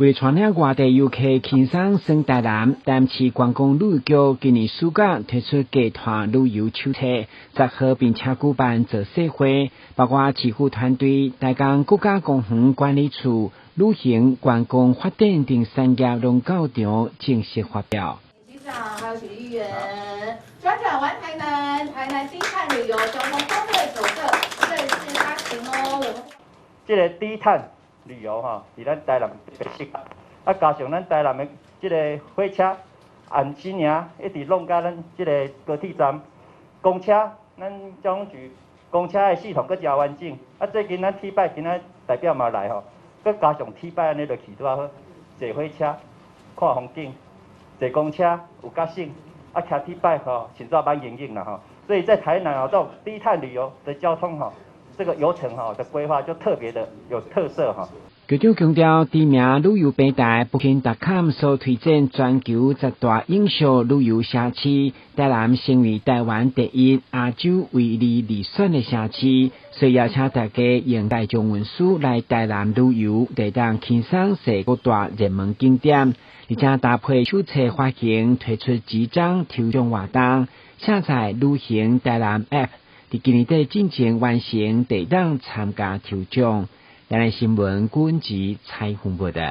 為帶領外地遊客輕鬆耍台南，台南市觀光旅遊局今年暑假推出低碳旅遊手冊，10號並且舉辦造勢會，包括市府團隊、台江國家公園管理處、旅行觀光發展等產業攏到場正式發表。局長還有許議員，轉轉玩台南，台南低碳旅遊交通攻略手冊正式發行哦。我們這個低碳旅遊吼，佇咱台南特別適合，啊，加上咱台南的這个火車按時爾一直弄到咱這个高鐵站，公車，咱交通局公車的系統閣誠完整。啊，最近咱鐵擺今仔代表嘛來吼，閣加上鐵擺按呢落去拄仔好，坐火車看風景，坐公車有較省，啊，騎鐵擺吼，甚至蠻應用啦吼。所以在台南哦，這種低碳旅遊的交通吼，這個遊程吼的規劃就特別的有特色哈。局長強調，知名旅遊平台 Booking.com 所推薦全球十大永續旅遊城市，台南成為台灣第一、亞洲唯二入選的城市，所以邀請大家用大眾運輸來台南旅遊，會當輕鬆踅各大熱門景點，而且搭配手冊發行推出紙張抽獎活動，下載旅行台南 App，佇今年底進前完成，就會當參加抽獎。台南新聞郭文吉採訪報導。